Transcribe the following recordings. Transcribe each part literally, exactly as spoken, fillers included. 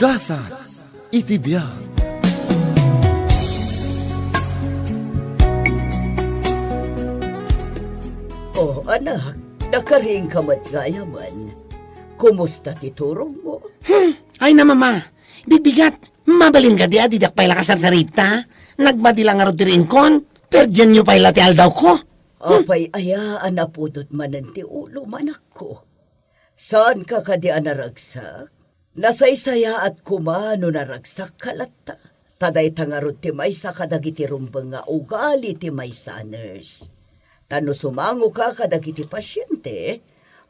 Gasat iti biag. Oh, anak, nakaringka met gayam. Kumusta ti turongmo? Hmm, ay na, Mama. Bibigat. Mabalin kadi a diak pay la kasarsarita? Nagmadi la ngarud ti riingkon. Perdianyo pay la ti aldawko. Apay aya a napudot manen ti ulo, manakko? Saanka kadi a naragsak? Nasaysayaat koma no naragsakka latta. Ta dayta ngarud ti maysa kadagiti rumbeng nga ugali ti maysa a nurse. Ta no sumangoka kadagiti pasiente,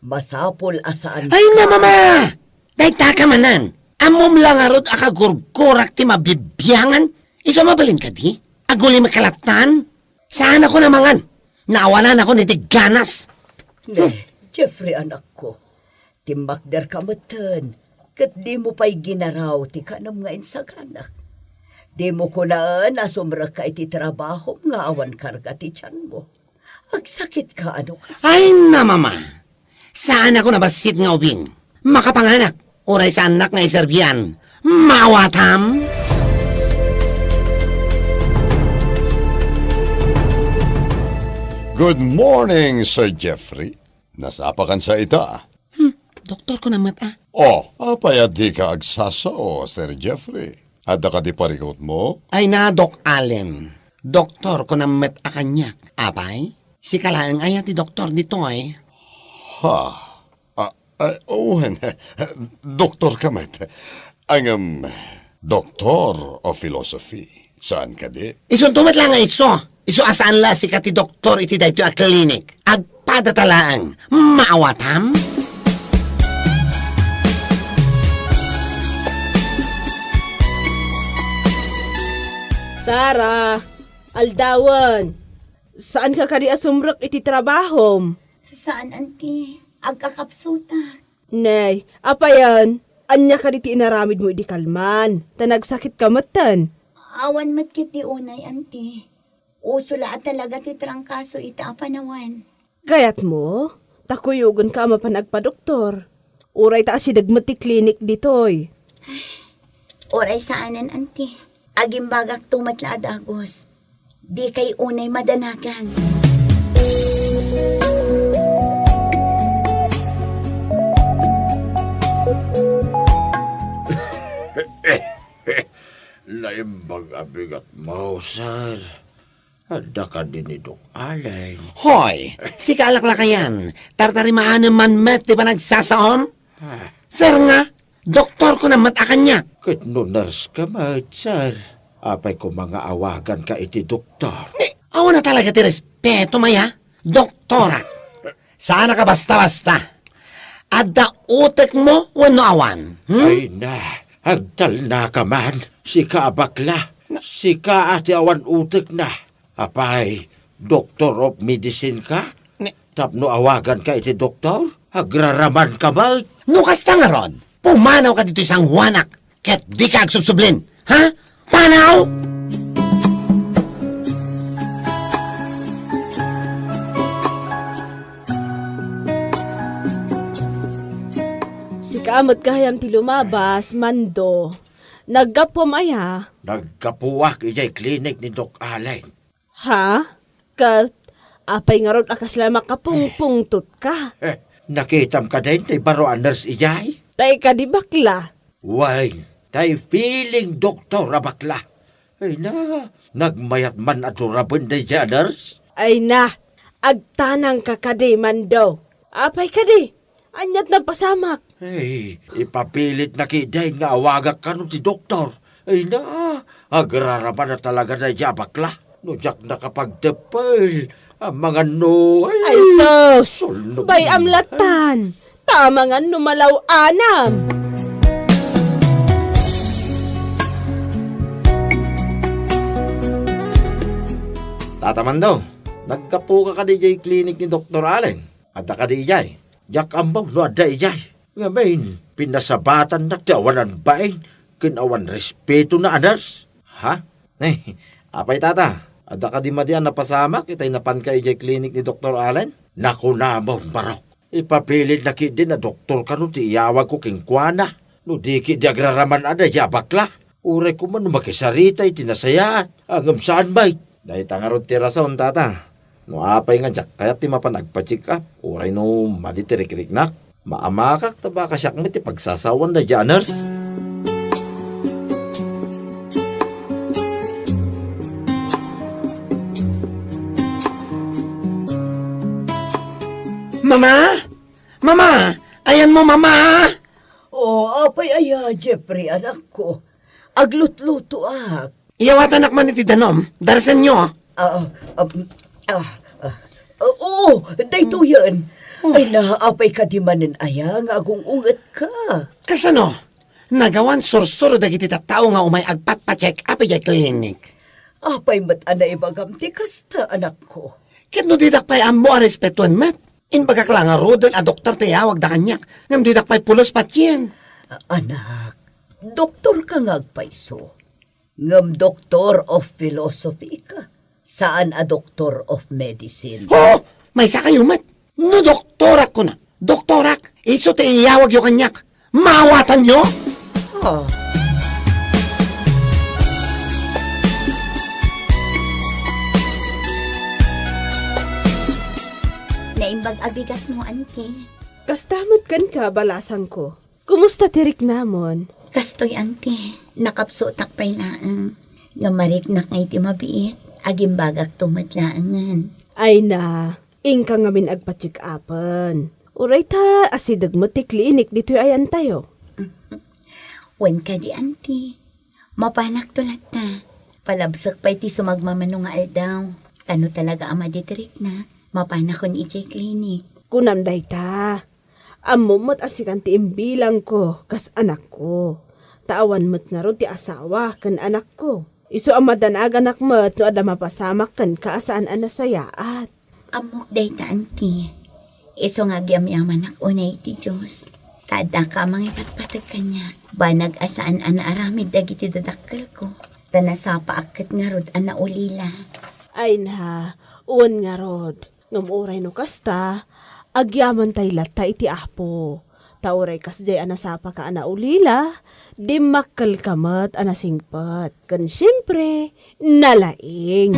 masapul a saan Ay na, Mama! Dayta ka manen! Ammom la ngarud a kagurgurak ti mabibiangan. Isu a mabalin kadi? Agulimekka lattan? Saanakon a mangan. Naawananakon iti ganas. Ne, Jeffrey, anakko. Timmakderka metten, ket dimo pay ginaraw ti kanem nga insaganak. Dimo kunaen a sumrekka iti trabahom nga awan karga ti tianmo. Agsakitka a no kas- Ay na, Mama! Saanakon a bassit nga ubing. Makapanganak, uray saannak nga iserbian. Maawatam? Good morning, Sir Jeffrey. Nasapakan sa ita? Hmm, doktorko na met a. Oh, apay a dika agsasao, Sir Jeffrey? Adda kadi parikutmo? Ay na, Doc Allen. Doktorko na met a kaniak. Apay, sika laeng aya ti doktor ditoy? Ha? Ah, ah, wen, doktorka met. Ngem, Doctor of Philosophy. Saan kadi? Isunto met la nga isu. Isu a saan la a sika ti doktor iti daytoy a klinik. Agpadata laeng. Maawatam? Sara, aldawen. Saanka kadi a sumrek iti trabahom? Saan, anti. Agkakapsutak. Nay, apayen, ania kadi ti inaramidmo idi kalman? Ta nagsakitka metten. Awan met ket ti unay, anti. Uso la a talaga ti trangkaso ita a panawen. Kayatmo? Ta kuyogenka a mapan agpadoktor. Uray ta asideg met ti klinik ditoy. Uray saanen, anti. Agimbagakto met la a dagus. Dikay unay madanagan. Naimbag a bigatmo, sir. Adda kadi ni Doc Allen? Hoy, sika a laklakayan, tartarimaanem man met ti panagsasaom? Ah. Sir nga, doktorko na met a kaniak. Ket no nurse ka met, sir, apay koma nga awaganka iti doktor? Ni, awan a talaga ti respetom aya, doktora. Saanak a basta-basta. Adda utekmo wenno awan? Hmm? Ay na, agtalnaka man. Sika a bakla. Na- Sika a ti awan utekna. Apay, doctor of medicine ka? Ni- Tapno awaganka iti doktor? Agraramanka met? No kasta ngarud, pumanawka ditoy sangoanak ket dika agsubsublin. Ha? Panaw! Sika met gayam ti lumabas, Mando. Naggapuam aya? Naggapuak idiay klinik ni Doc Allen. Ha? Ket apay ngarud a kasla makapungpungtotka? Eh, nakitam kadin ti baro a nurse idiay? Tay kadi bakla? Wen, tay feeling doktor a bakla. Ay na, nagmayat man a duraben daydiay a nurse? Ay na, agtanangka kadi, Mando. Apay kadi? Aniat napasamak? Ay, ipapilitna ketdin nga awagak kano ti doktor. Ay na, agraraman a talaga daydiay a bakla. No diak nakapagteppel, amangan no, ay, Ay, sus! Tulnog. Bay-am lattan! Tamangan no malaw-anam! Tata Mando, naggapuka kadi idiay klinik ni Doktor Allen? Adda kadi idiay? Diak ammo no adda idiay. Ngamin, pinasabatannak ti awanan bain ken awan respetona a nurse. Ha? Eh, apay, tata, adda kadi madi a napasamak itay napanka idiay klinik ni Doktor Allen? Nakunamon, barok. Ipapilitna ketdin a doktor kano ti iyawagko kenkuana. No di ketdi agraraman a daydi a bakla, uray koma no makisarita iti nasayaat, a ngem saan met. Dayta ngarud ti rason, tata. No apay nga diak kayat ti mapan agpa-check-up, uray no madi ti rikriknak, maamakak ta baka siak met ti pagsasawan daydi a nurse. Mama! Mama! Ayanmo, Mama! Oh, apay aya, Jeffrey, anakko? Aglutlutoak. Iyawatanak man iti danum. Darasenyo. Ah, ah, ah, ah, ah, oo, daytoyen. Oh. Ay na, apay kadi manen aya nga agung-ungetka? Kasano? Nagawan sursuro dagiti tattao nga umay agpatpa-check-up idiay klinik. Apay met a naibagam ti kasta, anakko? Ket no didak pay ammo a respetuen met, imbagak la ngaruden a doktor ti iyawagda kaniak, ngem didak pay pulos patien. A-, anak, doktorka nga agpayso. Ngem doctor of philosophy ka, saan a doctor of medicine. Ho! Maysakayo met. No doktorak kuna, doktorak, isu ti iyawagyo kaniak. Maawatanyo? Ah. Naimbag a bigatmo, anti. Kasta met kenka, balasangko. Kumusta ti riknamon? Kastoy, anti, nakapsutak pay laeng. Ngem mariknak nga iti mabiit, agimbagakto met laengen. Ay na, inka ngamin agpa-check-upen. Uray ta asideg met ti klinik ditoy ayantayo. Wen kadi, anti. Mapanakto latta. Palabsek pay ti sumagmamano nga aldaw. Ta no talaga a madi ti riknak, mapanakon idiay klinik. Kunam dayta. Ammom met a sikan ti imbilangko kas anakko. Ta awan met ngarud ti asawa ken anakko. Isu a madanaganak met no adda mapasamak kenka a saan a nasayaat. Ammok dayta, anti. Isu nga agyamyamanak unay iti Dios. Ta addaka a mangipatpateg kaniak. Banag a saan a naaramid dagiti dadakkelko. Ta nasapaak ket ngarud a naulila. Ay na, wen ngarud. Ngem uray no kasta, agyamantay latta iti Apo. Ta uray kasdiay a nasapaka a naulila, dimmakkelka met a nasingpet. Ken siempre, nalaing.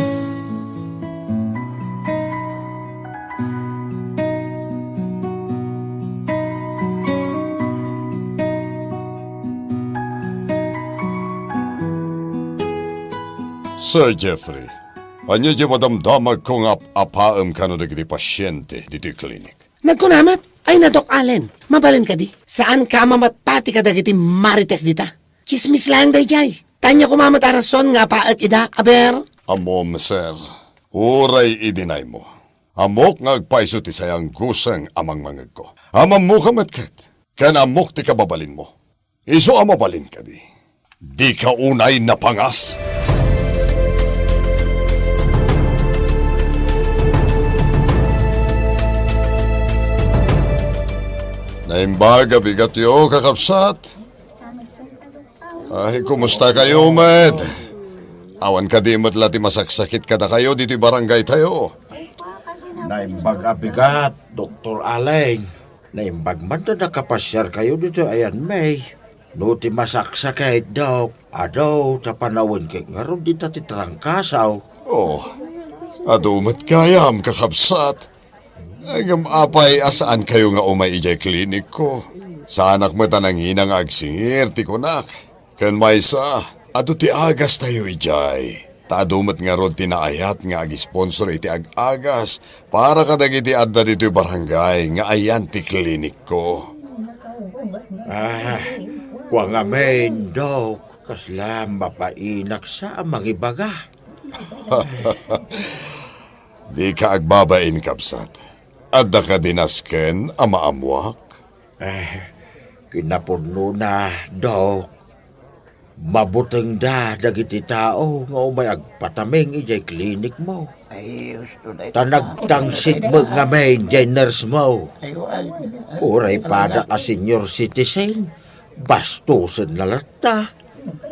Sir Jeffrey, ania ti madamdamagko nga ap-apaem kano dagiti pasiente ditoy klinik? Nagkuna met, ay na, Doc Allen, mabalin kadi? Saanka a mamatpati kadagiti marites dita? Tsismis laeng daydiay. Ta ania koma met a rason nga apaek ida, aber? Ammom, sir. Uray idinaymo. Ammok nga agpayso ti sayangguseng a mangmangegko. Ammoka met ket, ken ammok ti kababalinmo. Isu a mabalin kadi, dika unay napangas? Naimbag a bigatyo, kakabsat. Ay, kumusta kayo met? Awan kadi met la ti masaksakit kadakayo ditoy barangay tayo? Naimbag a bigat, Doktor Allen. Naimbag man ta nakapasiar kayo ditoy ayan, May. No ti masaksakit, Dok, adu ta panawen ket ngarud dita ti trangkasaw. Oh, adu met gayam, kakabsat. Ngem apay a saan kayo nga umay idiay klinikko? Saanak met a nangina nga agsingir ti kunak. Ken maysa, adu ti agastayo idiay. Ta adu met ngarud ti naayat nga ag-sponsor iti ag-agas para kadagiti adda ditoy barangay nga ayan ti klinikko. Ah, kua ngamin, Dok, kasla mabainak sa a mangibaga. Dika agbabain, kabsat. Adda kadi nasken a maammuak? Eh, kinapudnona, Dok. Mabutengda dagiti tao nga umay agpataming idiay klinikmo. Ay, husto dayta. Ta nagtangsit met ngamin diay nurse mo. Ay, wa-, ay, Uray pada a senior citizen, bastosen na latta.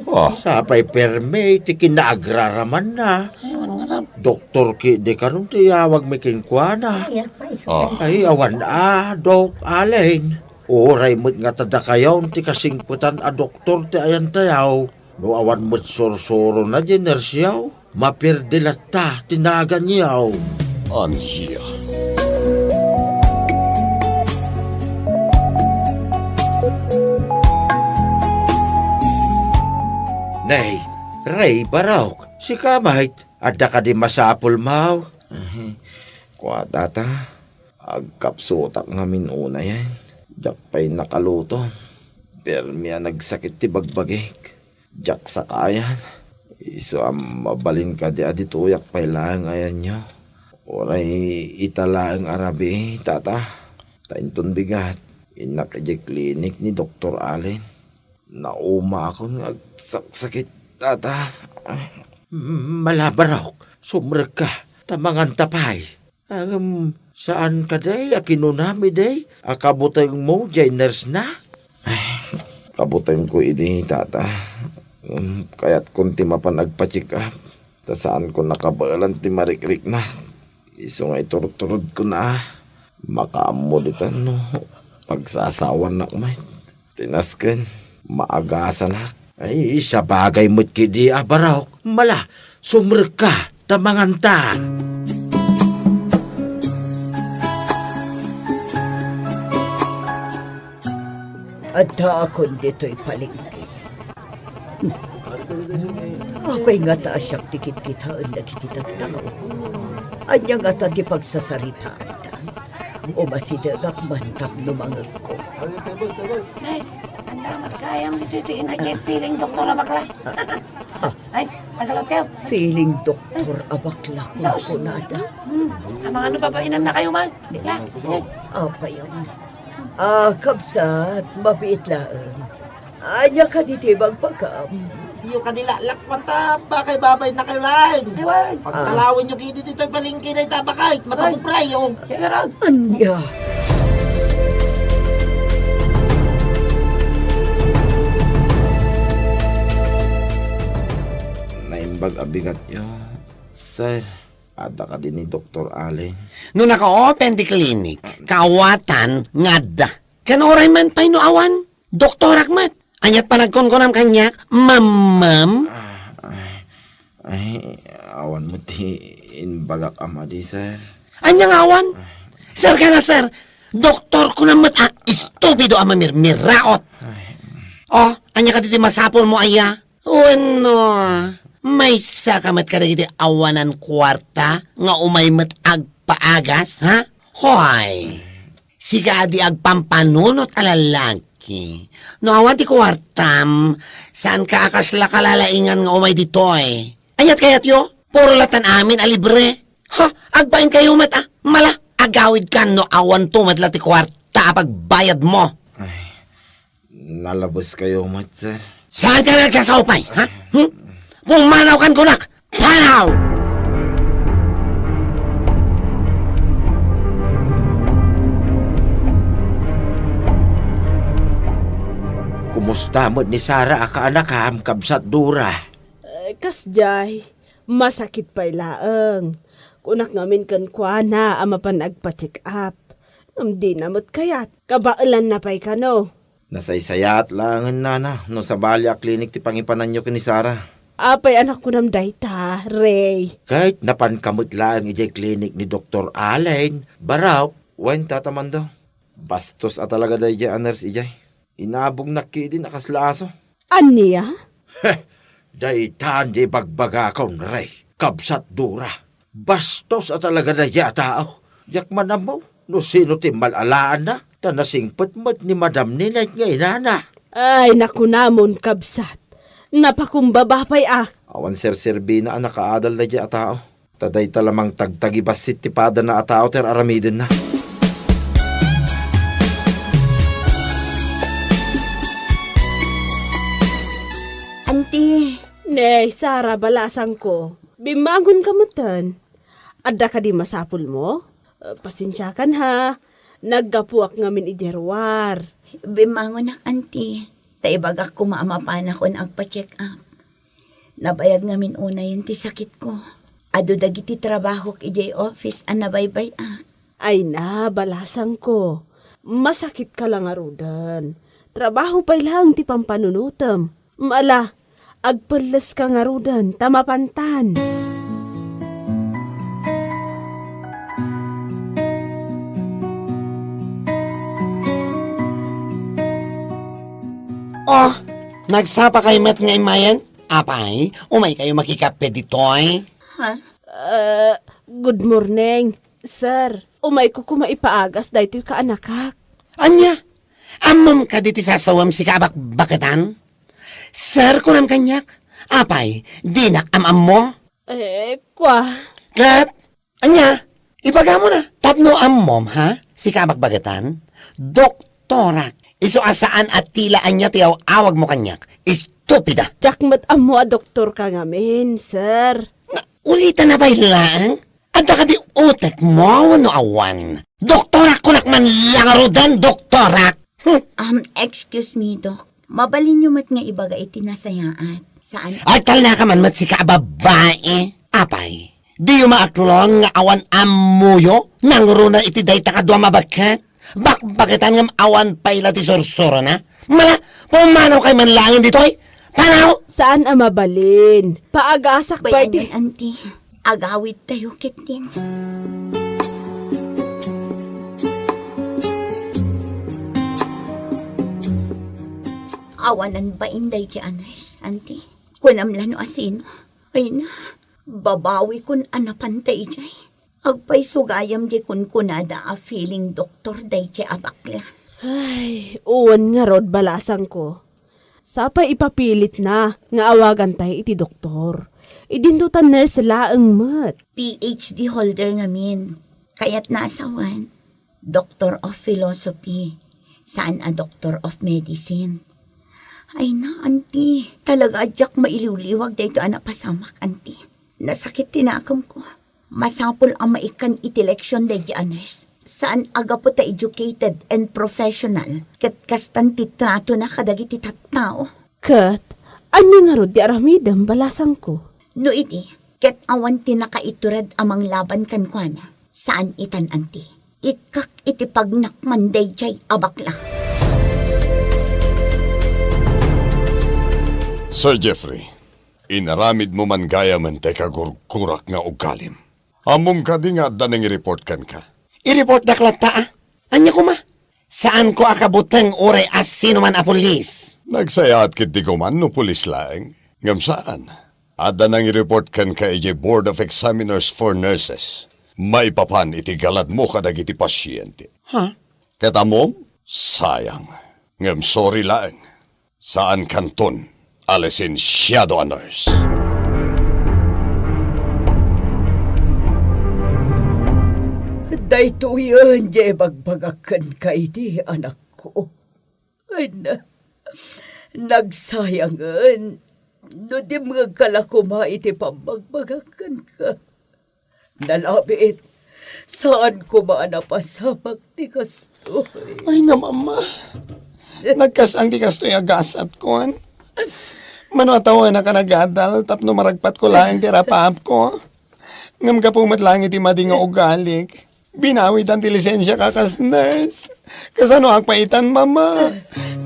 Ah. Sapay permi ti kinaagraramanna. Ay, wan nga rap. Doktor ki di karon ti awag mi kenkuana. Ah. Ay, awan a, Dok Allen. Uray met nga ta dakayo ti kasingpetan a doktor ti ayantayo, no awan met sursurona diay nurseyo, mapierde latta ti naganyo. Ania? Nay, Rey, Barok, sika met, adda kadi masapulmo? Ay, kua, Tata. Agkapsutak ngamin unayen. Diak pay nakaluto. Permi a nagsakit ti bagbagik. Diak sakayan. Isu a mabalin kadi a ditoyak pay laeng ayanyo. Uray ita laeng a rabii, Tata. Ta inton bigat, innak idiay klinik ni Doktor Allen. Naumaakon nga agsaksakit, Tata. Ay. Mala, Barok, sumrekka, ta manganta pay. Ngem, saan kadi a kinunam idi a kabutengmo diay nurse-na? Ay, kabutengko idi, Tata. Ngem, kayatkon ti mapan agpa-check up. Ta saanko nakabaelan ti marikriknak. Isu nga iturturodkon a makaammo ditan no pagsasawanak met. Ti nasken, maagasanak. Ay, sabagay met kadi a Barok. Mala, sumrekka, ta manganta. Addaakon ditoy palengke. Apay ngata a siak ti kitkitaen dagiti tattao? Ania ngata ti pagsasaritaanda? Umasidegak man tapno mangegko. Ay, anda met gayam ditoy ti ina ti feeling doktor a bakla. Ah. Ay, tagalog kayo. Feeling doktor a bakla, kunkunada. Hmm, amang ano, papainam na kayo, man. Sige. Apay, ah, kabsat, mabiit laeng. Ania kadi ti ibagbagam? Diyo kadi laklak mata, bakay babay na kayo laeng. Ewan. Pagtalawen yo kidi ditoy palengke na itabakay, matapuprayo. Sige ron. Ania? Naimbag a bigat yo, sir. Adda kadi ni Doktor Allen? No naka-open ti clinic, kaawatan nga adda. Ken uray man pay no awan, doktorak met. Aniat panagkunkunam kaniak, mammam? Ah, ay, ay, awan met ti imbagak a madi, sir. Ania nga awan? Sir ka nga, sir. Doktor ko na met, ah, estupido a mamirmiraot. Ay. Oh, ania kadi ti masapulmo, aya? Wenno, maysa ka met kadagiti awanan kuarta nga umay met agpaagas, ha? Hoy! Sika a di agpampanunot a lalaki. No awan ti kuartam, saan ka a kasla kalalaingan nga umay ditoy? Aniat kayatyo? Puro latan amin a libre. Ha? Agbain kayo met, ah. Mala, agawid kan no awan to met la ti kuarta a pagbayad mo. Ay. Nalabes kayo met, sir. Saan ka nagsasaupay, ha? Hmm? Pumanaw kan kunak! Panaw! Kumusta met ni Sara a kaanakam, Kabsat Dora? Eh, kasdiay, masakit pay laeng. Kunak ngamin kenkuana a mapan agpa-check up. Ngem dina met kayat, kabaelanna pay kano. Nasaysayaat laengen, nana, no sabali a klinik ti pangipananyo ken ni Sara. Apay a nakunam dayta, Rey? Ket napanka met laeng idiay klinik ni Doktor Allen, Barok, wen Tata Mando. Bastos a talaga daydiay a nurse idiay. Inabongnak ketdin a kasla aso. Ania? Heh, daytan di ibagbagakon, Rey, Kabsat Dora. Bastos a talaga daydiay a tao. Diak man ammo no sino ti mal-alaanna, ta nasingpet met ni Madam Ninette nga inana. Ay, nakunamon, kabsat. Napakumbaba pay a. Awan serserbina a nakaadal daydiay a tao. Ta dayta la mangtagtagibassit ti padana a tao ti ar-aramidenna. Anti. Nay, Sara, balasangko. Bimmangonka metten. Adda kadi masapulmo? Eh, pasensiakan ha. Naggapuak ngamin idiay ruar. Bimmangonak, anti. Ta ibagak koma a mapanakon agpa-check up. Nabayag ngamin unayen ti sakitko. Adu dagiti trabahok idiay office a nabaybay-ak. Ay na, balasangko. Masakitka la ngaruden. Trabaho pay laeng ti pampanunotem. Ala, agpelleska ngaruden ta mapantan. Oh, nagsapakay met nga immayen? Apay, umaykayo makikape ditoy? Ha? Ah, good morning, sir. Umayko koma ipaagas daytoy kaanakak. Ania? Ammom kadi ti sasawem sika a bakbaketan? Sir, kunam kaniak. Apay, dinak am-ammo? Eh, kwa. Ket, ania? Ibagamo na. Tapno ammom, ha? Sika a bakbaketan? Doktorak. Isu a saan a tila ania ti aw-awagmo kaniak. Estupida. Diak met ammo a doktorka ngamin, sir. Na, ulitan na pay laeng? Adda kadi utekmo wenno awan? Doktorak kunak man la ngaruden, doktorak! Hmm. Um, excuse me, Doc. Mabalinyo met nga ibaga iti nasayaat. Saan? Agtalnaka man met sika a babai. Apay, diyo maaklon nga awan ammoyo nangruna iti dayta kadua a mabaket? Bakbaketan ngem awan pay la ti sursurona? Mala, pumanawkay man laeng ditoy? Panaw! Saan a mabalin? Paagasak pay ti Bayanan, Auntie. Agawidtayo ketdin. Awanan bain daydi a nurse, Auntie. Kunam la no asino. Ay na, babawikon a napan daydiay. Agpayso gayam di kunkunada a feeling doktor daydiay a bakla. Ay, wen ngarud, balasangko. Sapay ipapilitna nga awagantay iti doktor. Idinto ta nurse laeng met. P H D holder ngamin. Kayatna a sawen, Doctor of Philosophy, saan a Doctor of Medicine. Ay na, Auntie, talaga a diak mailiwliwag daytoy a napasamak, Auntie. Nasakit ti nakemko. Masapul a maikkan iti leksion daydi a nurse. Saan a gapu ta educated and professional, ket kastan ti tratona kadagiti tattao. Ket ania ngarud ti aramidem, balasangko? No idi, ket awan ti nakaitured a manglaban kenkuana, saan itan, Auntie. Ikkak iti pagnak man daydiay a bakla. Sir Jeffrey, inaramidmo man gayamen ti kagurgurak nga ugalim. Ammom kadi nga adda nangireport kenka? Ireportdak latta, a. Ania koma? Saanko a kabuteng uray a sinoman a pulis. Nagsayaat ketdi koma no pulis laeng, ngem saan. Adda nangireport kenka idiay Board of Examiners for Nurses maipapan iti galadmo kadagiti pasiente. Ha? Ket ammom, sayang. Ngem sorry laeng. Saankanton a lisensiado a nurse. Daytoyen ti ibagbagak kenka idi, anakko. Ay na, nagsayangen no dimngegka la koma iti pammagbagak kenka. Nalabit, saan koma a napasamak ti kastoy. Ay na, Mama. Nagkas-ang ti kastoy a gasatkon. Mano a tawen a kanagadal tapno maragpatko laeng ti rapaapko. Ngem gapu met laeng iti madi nga ugalik, binawidan ti lisensiak a kas nurse. Kasano agpaitan, Mama?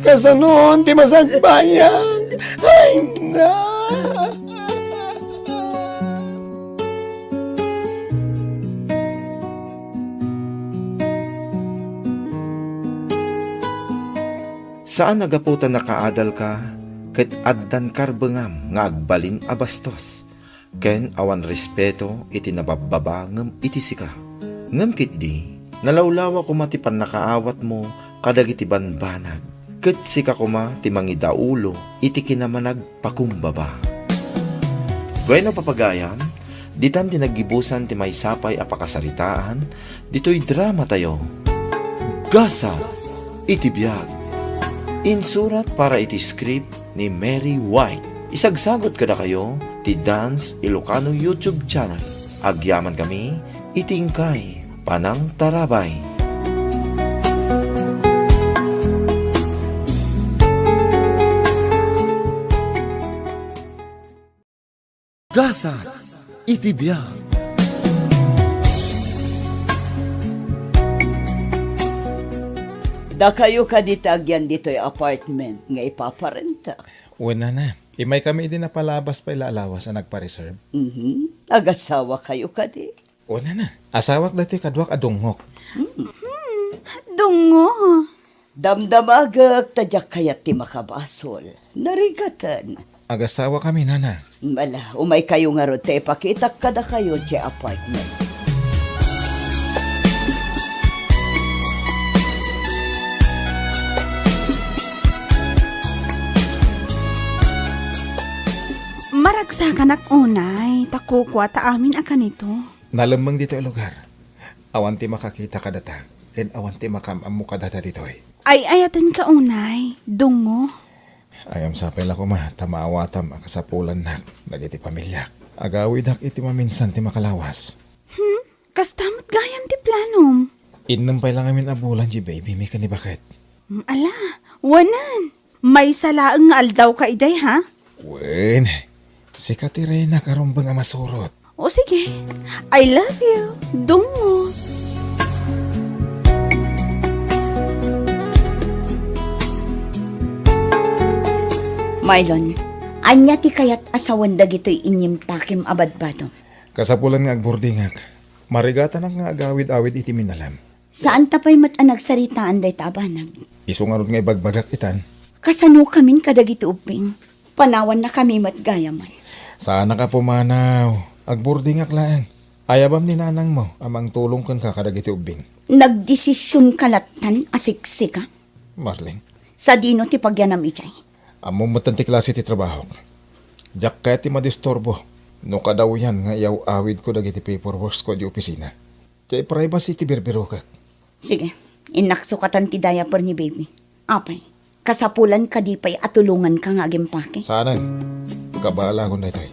Kasano ti masagbayag? Ay, na! Saan a gapu ta nakaadalka ket addan karbengam nga agbalin a bastos ken awan respeto iti nababbaba ngem iti sika. Ngem ketdi, nalawlawa koma ti pannakaawatmo kadagiti banbanag, ket sika koma ti mangidaulo iti kinamanagpakumbaba. Bueno, papagayam, ditan ti naggibusan ti maysa pay a pakasaritaan ditoy dramatayo. Gasat iti biag. Insurat para iti script ni Mary White. Isagsagut kadakayo ti Dance Ilocano YouTube channel. Agyaman kami iti inkay panangtarabay. Gasat iti biag. Dakayo kadi ti agyan ditoy apartment nga ipaparentak? Wen, nana. Immaykami idi napalabas pay la a lawas a nagpa-reserve. Mhm. Agasawakayo kadi? Wen, nana. Asawak daytoy kaduak a dungngok. Hmm, dungngo. Damdamagek ta diak kayat ti makabasol. Narigaten. Agasawakami, nana. Ala, umaykayo ngarud ta ipakitak kadakayo ti apartment. Maragsakanak unay, ta kukua ta amin a kanito. Nalemmeng ditoy a lugar. Awan ti makakita kadata, ken awan ti makaam-ammo kadata ditoy. Ay-ayatenka unay, dungngo. Ngem sapay la koma ta maawatam a kasapulannak dagiti pamiliak. Agawidak iti maminsan ti makalawas. Hmm? Kasta met gayam ti planom? Innem pay la ngamin a bulan diay baby mi ken ni baket. Mm, ala, wanen. Maysa laeng nga aldawka idiay, ha? Wen, sika ti reynak a rumbeng a masurot. O sige. I love you, dungngo. Marlon, ania ti kayat a sawen dagitoy inimpakem a badbado? Kasapulan nga agburdingak. Marigatanak nga agawid-awid iti minalem. Saanta pay met a nagsaritaan dayta a banag. Isu ngarud nga ibagbagak itan. Kasanokamin kadagiti ubbing? Panawannakami met gayamen. Saanak a pumanaw. Agburdingak laeng. Ayabam ni nanangmo a mangtulong kenka kadagiti ubbing. Nagdesisionka lattan a siksika? Marlene. Sadino ti pagyanam idiay? Ammom metten ti klase ti trabahok. Diak kayat ti madisturbo no kadawyan nga iyaw-awidko dagiti paperworksko idiay opisina. Diay privacy ti birbirokek. Sige, innak sukatan ti diaper ni baby. Apay, kasapulan kadi pay a tulonganka nga agimpake? Saanen. Kabaalaakon daytoy.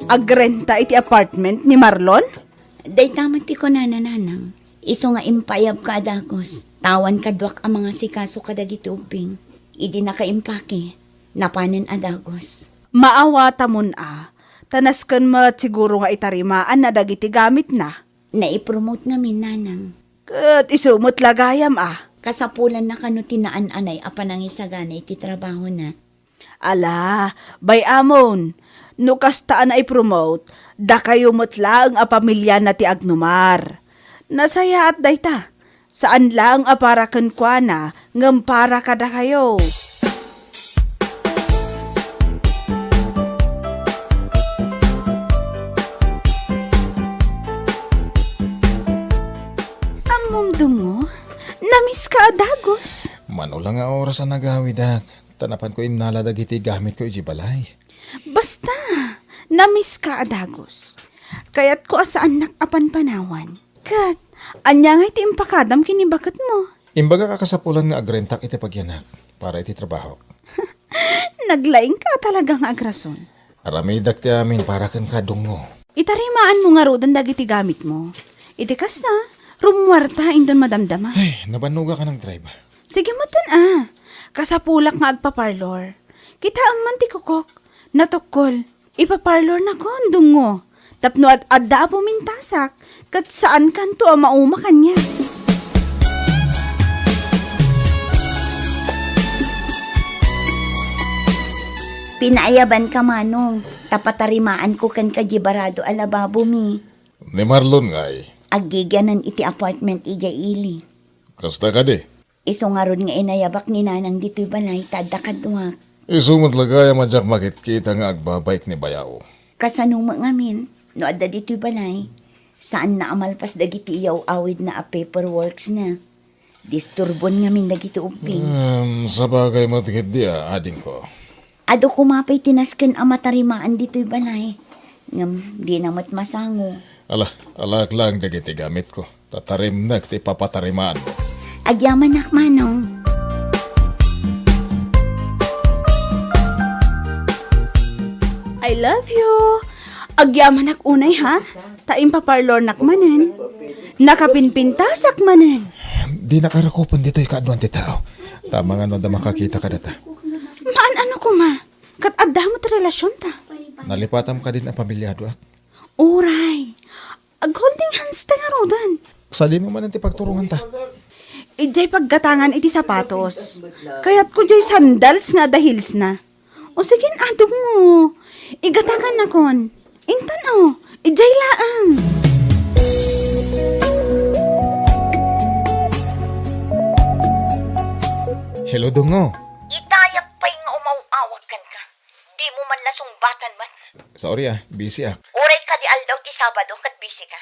Agrenta iti apartment ni Marlon? Dayta met ti kunana, nanang. Isu nga impaayabka a dagus. Awan kaduak a mangasikaso kadagiti ubbing. Idi nakaimpake, napanen a dagus. Maawatamon a, ta nasken met siguro nga itarimaanna dagiti gamitna. Naipromote ngamin, nanang. Ket isu met la gayam a. Kasapulanna kano ti naan-anay a panangisagana iti trabahona. Ala, bay-amon, no kasta a naipromote, dakayo met laeng a pamiliana ti agnumar. Nasayaat dayta. Saan laeng a para kenkuana, ngem para kadakayo. Ammom, dungngo, namiska a dagus. Mano la nga oras a nagawidak, ta napanko innala dagiti gamitko idiay balay. Basta, namiska a dagus. Kayatko a saannak a panpanawan. Ket, ania ngay ti impakadam ken ni baketmo? Imbagak a kasapulan nga agrentak iti pagyanak para iti trabahok. Naglaingka a talaga nga agrason. Aramidak ti amin para kenka, dungngo. Itarimaanmo ngaruden dagiti gamitmo. Iti kasta, rummuarta inton madamdama. Ay, nabannogak a nagdrive. Sige metten a. Kasapulak nga agpaparlor. Kitaem man ti kukok. Natukol. Ipaparlornakon, dungngo. Tapno ad-adda a pumintasak, ket saankanto a mauma kaniak. Pinaayabanka, manong, ta patarimaanko kenka diay barado a lababomi. Ni Marlon ngay? Aggigianan iti apartment idiay ili. Kasta kadi? Isu ngarud nga inayabak ni nanang ditoy balay ta adda kaduak. Isu met la gayam a diak makitkita nga agbabaik ni bayaw. Kasano met ngamin no adda ditoy balay? Saanna a malpas dagiti iyaw-awidna a paperworksna. Disturbon ngamin dagiti ubbing. Hmm, sabagay met ketdi a, adingko. Adu koma pay ti nasken a matarimaan ditoy balay. Ngem dina met masango. Ala, alaak laeng dagiti gamitko. Tatarimnek ti papatarimaanmo. Agyamanak, manong. I love you. Agyamanak unay, ha? Ta impaparlornak manen. Nakapinpintasak manen. Dinak a rakupen ditoy kaaduan ti tao. Ta amangan no adda makakita kadata. Maan-ano koma? Ket adda met relasionta. Nalipatam kadin a pamilyado, ak? Uray. Ag-holding hands ta ngaruden. Sadino manen ti pagturonganta? Idiay paggatangan iti sapatos. Kayatko diay sandals nga adda heels na. O sige, adungo. Igatangannakon. Intan, o, idiay laeng. Hello, Dungo. Itayag pay nga umaw-awag kenka. Dimo man la sungbatan met. Sorry, ah, busy ak. Uray kadi aldaw ti Sabado ket busy ka.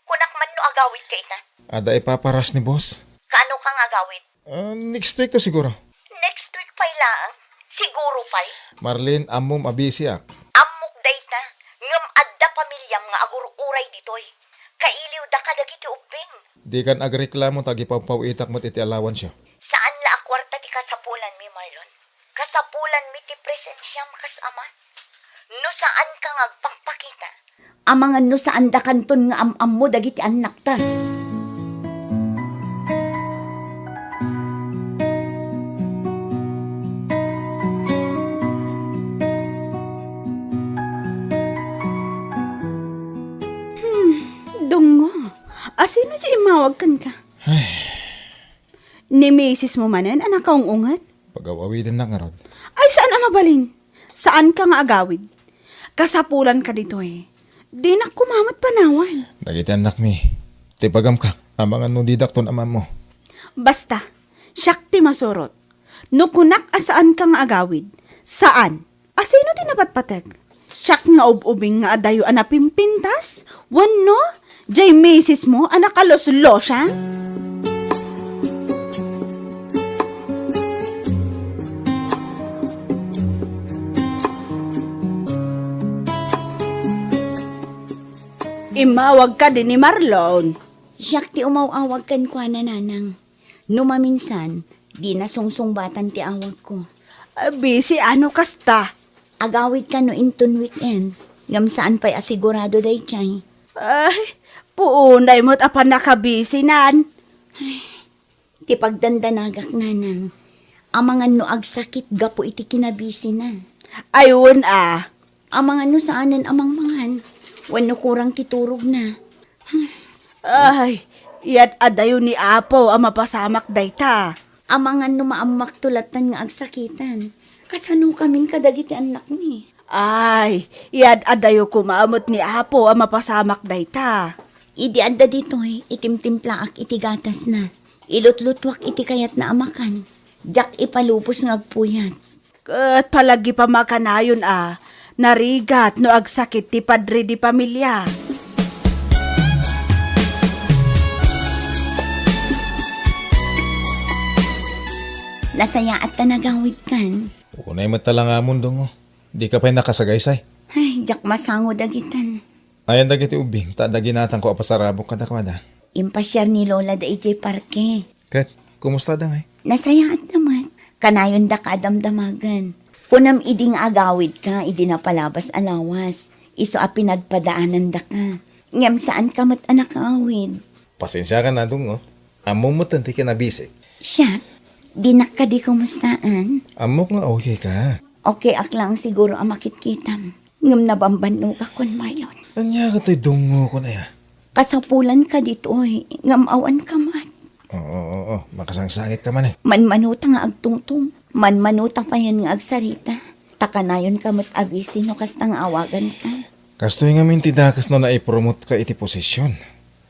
Kunak man no agawid ka ita. Adda ipaparas ni boss. Kaano ka nga agawid? Ah, next week to siguro. Next week pay laeng? Siguro pay? Marlene, ammom a busy ak. Ammok dayta, ngem adda pamiliam nga agur-uray ditoy. Kailiwda kadagiti ubbing. Dikan agreklamo ta agipawpaw-itak met iti allowanceo. Saan la a kuarta ti kasapulanmi, Marlon. Kasapulanmi ti presensiam kas ama. No saanka nga agpakpakita, amangan no saandakanton nga am-ammo dagiti annakta. Hmm, Dungo, asino ti immawag kenka? Ay. Ni misismo manen a nakaung-unget? Pagaw-awidennak ngarud. Ay, saan a mabalin? Saanka nga agawid? Kasapulanka ditoy. Dinak koma met panawan. Dagiti annakmi, ti pagamkak, amangan no didakton am-ammo. Basta, siak ti masurot. No kunak a saanka nga agawid, saan. Asino ti napatpateg? Siak nga ub-ubing nga adayo a napimpintas? Wenno, diay misismo a nakaluslosia? Immawag kadi ni Marlon. Siak ti umaw-awag kenkuana, nanang. No maminsan, dina sungsungbatan ti awagko. Ah, busy a no kasta? Agawidka no inton weekend, ngem saan pay a sigurado daydiay. Ay, puonay met a pannakabisinan. Ti pagdandanagak, nanang, amangan no agsakit gapu iti kinabisina. Ay, wen a. Amangan no saanen a mangmangan, wenno kurang ti turogna. Ay, iyad-adayo ni Apo a mapasamak dayta. Amangan no maammakto lattan nga agsakitan. Kasanokamin kadagiti annakmi? Ay, iyad-adayo koma met ni Apo a mapasamak dayta. Idi adda ditoy, itimtimplaak iti gatasna. Ilutlutuak iti kayatna a makan. Diak ipalubos nga agpuyat. Ket palagipam a kanayon a narigat no agsakit ti padre de pamilia. Nasayaat ta nagawidkan. Unay met ta langamon, Dungo. Dika pay nakasagaysay. Ay, diak masango dagitan. Ayan dagiti ubbing, ta adda ginatangko a pasarabok kadakuada. Impasiar ni Lola da idiay parke. Ket, kumusta da ngay? Nasayaat da met. Kanayonda ka a damdamagen. Kunam idi nga agawidka idi napalabas a lawas, isu a pinagpadaanandaka. Ngem saanka met a nakaawid. Pasensiakan, Dungo. Ammom met ti kinabisik. Siak, dinak kadi kumustaan? Ammok nga okay ka. Okay ak lang siguro a makitkitam. Ngem nabambannogakon, Marlon. Ania katoy Dungo kon aya? Kasapulanka ditoy, ngem awanka met. Oo, oo, oo. Makasangsangitka manen. Manmanuta nga agtungtong. Manmanuta payen nga agsarita. Ta kanayonka met a busy no kasta nga awaganka. Kastoy ngamin ti dakes no naipromotka iti posisyon.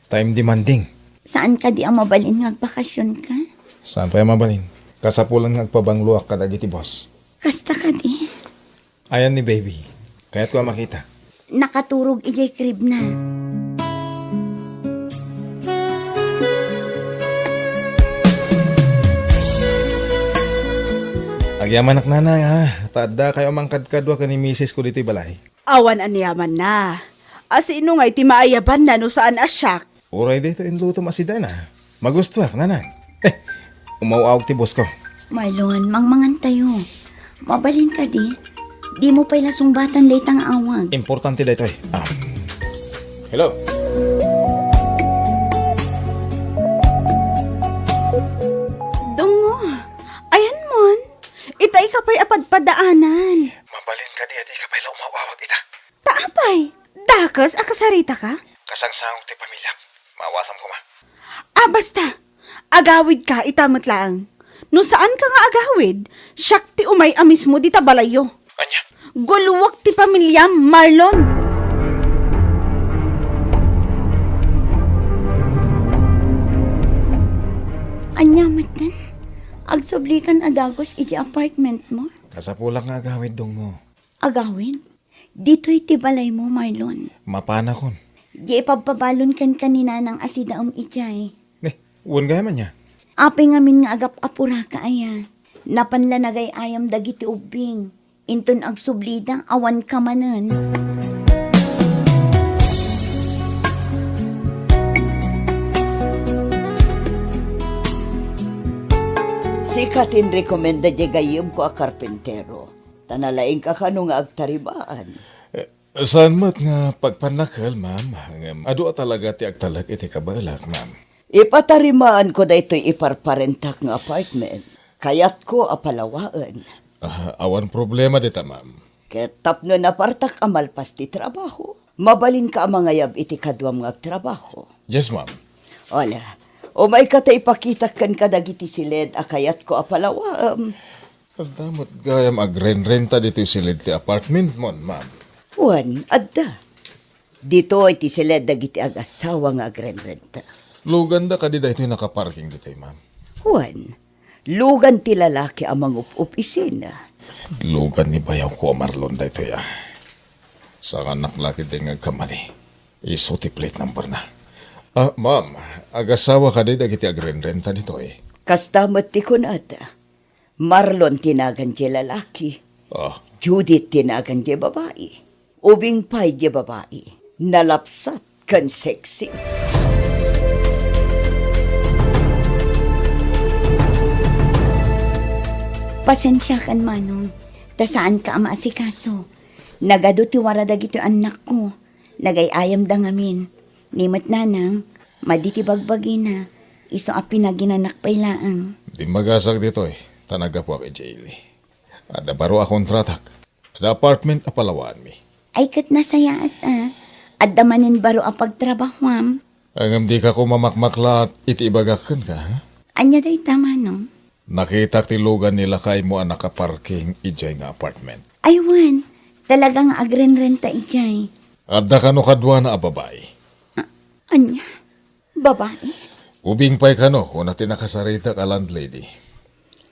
Time demanding. Saan kadi a mabalin nga agbakasionka? Saan pay a mabalin? Kasapulan nga agpabangloak kadagiti boss. Kasta kadi? Ayan ni baby. Kayatko a makita. Nakaturog idiay crib na. Agyamanak, nanang, ha? Ta addakayo a mangkadkadua ken ni misis ko ditoy balay. Awan aniamanna. Asino ngay ti maayabanna no saan a siak? Uray daytoy inlutom a sidena. Magustuak, nanang. Eh, umaw-awag ti boss ko. Marlon, mangmangan tayo. Mabalin kadi? Dimo pay la sungbatan dayta nga awag. Importante daytoy. Ah. Hello? Dungo, ayan mon? Ita ika pay a padpadaanan. Mabalin kadi a dika pay la umaw-awag ita? Kas a kasaritaka? Kasangsangok ti pamiliak. Maawatam koma. Ah, basta! Agawidka ita met laeng. No saanka nga agawid, siak ti umay a mismo dita balayyo. Ania? Gulwek ti pamiliam, Marlon! Ania metten? Agsublikan a dagus iti apartmentmo? Kasapulak nga agawid, Dungngo. Agawid? Ditoy ti balaymo, Marlon. Mapanakon. Di ipabpabalon kenka ni Nanang a sidaem idiay. Eh, wen gayam ania? Apay ngamin nga agap-apuraka aya? Napan la nagay-ayam dagiti ubbing. Inton agsublida, awanka manen. Sika ti inrekomenda diay gayyemko a karpintero. Ta nalaingka kano nga agtarimaan. Eh, saan met nga pagpannakkel, ma'am. Ngem adu a talaga ti agtalek iti kabaelak, ma'am. Ipatarimaanko daytoy iparparentak nga apartment. Kayatko a palawaen. Ah, awan problema dita, ma'am. Ket tapno napartak a malpas ti trabaho, mabalinka a mangayab iti kaduam nga agtrabaho. Yes, ma'am. Ala, umayka ta ipakitak kenka dagiti siled a kayatko a palawaem. Adda met gayam agrenrenta ditoy siled ti apartmentmon, ma'am? Wen, adda. Ditoy ti siled dagiti agassawa nga agrenrenta. Luganda kadi daytoy nakaparking ditoy, ma'am? Wen, lugan ti lalaki a mangup-opisina. Lugan ni bayawko a Marlon daytoy, a. Saannak la ketdi nga agkamali. Isu ti plate numberna. Ah, ma'am, agassawa kadi dagiti agrenrenta ditoy? Kasta met ti kunada. Marlon ti nagan diay lalaki. Ah. Judith ti nagan diay babai. Ubing pay diay babai. Nalapsat ken sexy. Pasensiakan, Manong, ta saanka a maasikaso. Nagadu ti wara dagitoy annakko. Nagay-ayamda ngamin. Ni met Nanang, madi ti bagbagina, isu a pinaginanak pay laeng. Dimmagasag ditoy, ta naggapuak idiay ili. Adda baro a kontratak. Adda apartment a palawaanmi. Ay, ket nasayaat, a. Adda manen baro a pagtrabahuam. Ngem dika koma makmaklat iti ibagak kenka, ha? Ania dayta, Manong? Nakitak ti lugan ni lakaymo a nakaparking idiay nga apartment. Ay, wen. Talaga nga agrenrenta idiay. Adda kano kaduana a babai. A-, ania? Babai? Ubing pay kano, kuna ti nakasaritak a landlady.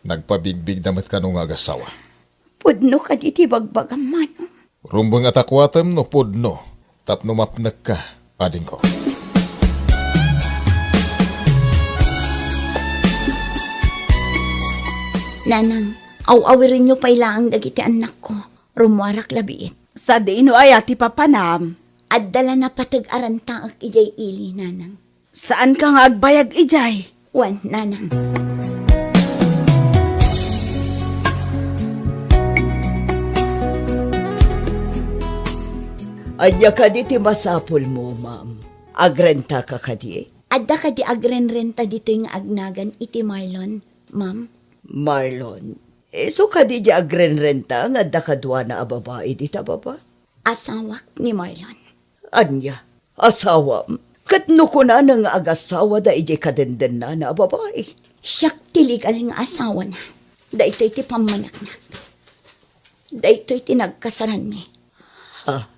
Nagpabigbigda met kano nga agassawa. Pudno kadi ti bagbagam, Manong? Rumbeng a takuatem no pudno, tapno mapnekka, adingko. Nanang, aw-awirenyo pay laeng dagiti annakko. Rummuarak la biit. Sadino aya ti papanam? Adda la napateg a rentaek idiay ili, Nanang. Saanka nga agbayag idiay? Wen, Nanang. Ania kadi ti masapulmo, ma'am? Agrentaka kadi? Adda kadi agrenrenta ditoy nga agnagan iti Marlon, ma'am? Marlon? Isu kadi diay agrenrenta nga adda kaduana a babai dita baba? Asawak ni Marlon. Ania? Asawam? Ket no kunana nga agasawada idiay kadendennana a babai? Siak ti legal nga asawana. Daytoy ti pammaneknak. Daytoy ti nagkasaranmi. Ha?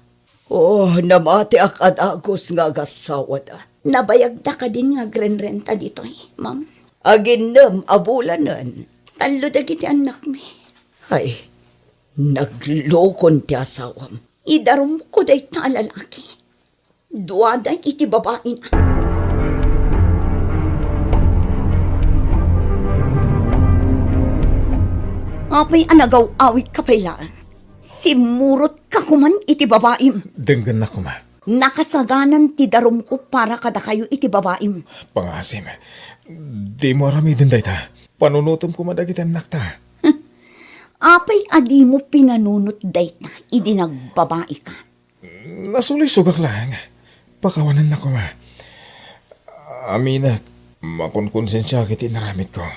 Oh, namatiak a dagus nga agasawada. Nabayagda kadin nga agrenrenta ditoy, ma'am? Aginnem a bulanen. Tallo dagiti annakmi. Ay, naglukon ti asawam. Idarumko dayta a lalaki. Duada iti babaina. Apay a nagaw-awidka pay laeng? Simmurotka koman iti babaim. Denggennak koma. Nakasaganan ti darumko para kadakayo iti babaim. Pangaasim, dimo aramiden dayta. Panunotem koma dagiti annakta. Apay a dimo pinanunot dayta idi nagbabaika? Nasulisogak laeng. Pakawanennak koma. Aminek, makonkonsensiak iti inaramidko.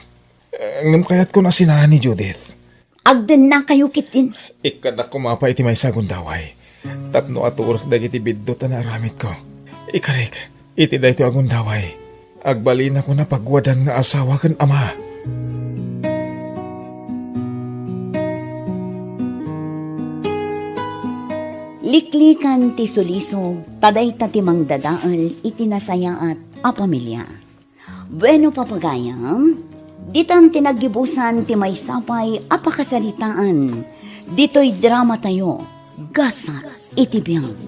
Ngem kayatkon a sinaani, Judith. Agdennakayo ketdin. Ikkannak koma pay iti maysa a gundaway. tapno aturek dagiti biddut a naaramidko. Ikarik, iti daytoy a gundaway, agbalinakon a pagwadan nga asawa ken ama. Liklikan ti sulisog, ta dayta ti mangdadael iti nasayaat a pamilia. Bueno, papagayam, ditan ti naggibusan ti maysa pay a pakasaritaan ditoy dramatayo, Gasat iti Biag.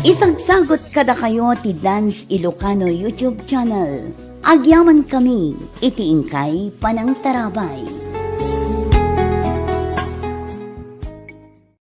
Isagsagut kadakayo ti Dance Ilocano YouTube channel. Agyamankami iti inkay panangtarabay.